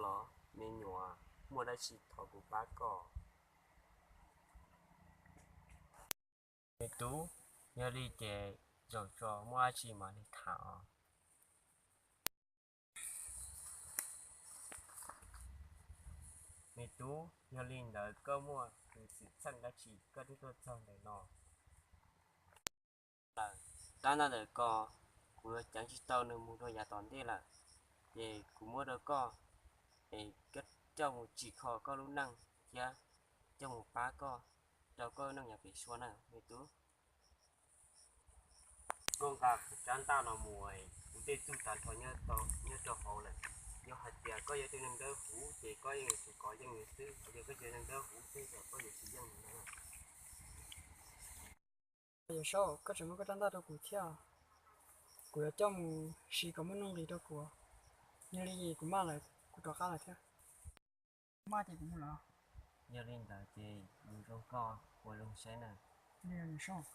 Los me nyuam, muaj dab tsi thov kuv pab koj? Me tub, yog li ces zaum tso muaj dab tsi mam li tham os. Me tub, yog li ntawd koj muaj tus xwm txheej dab tsi koj thiaj tuaj txog ntawm no? Lawm, tab ntawm ko kuv yuav ceev tsis tau nws mus rau yav tom ntej lawm, ces kuv muab rau koj, es koj coj mus tsim kho koj lub neej thiab coj mus pab koj rau koj neej yav pem suab na me tub. Koj nqa kuv rab ntaj no mus, kuv tej txuj tag nrho nyob rau hauv lawm. Yog hais tias koj yog tus neeg dawb huv ces koj yeej yuav tsum kov yeej nws xwb, yog koj tsis yog neeg dawb huv xwb ces koj yuav tsis yeej nws na. Yawm Saub, koj tseem muab koj rab ntaj rau kuv thiab, kuv yuav coj mus siv kom muaj nuj nqis rau kuv. Yog li kuv maj lawm, kuv rov qab lawm thiab. Maj ces kuv mus lawm. Yog li ntawd ces mus zoo koj ua zoo saib na. Yawm Saub.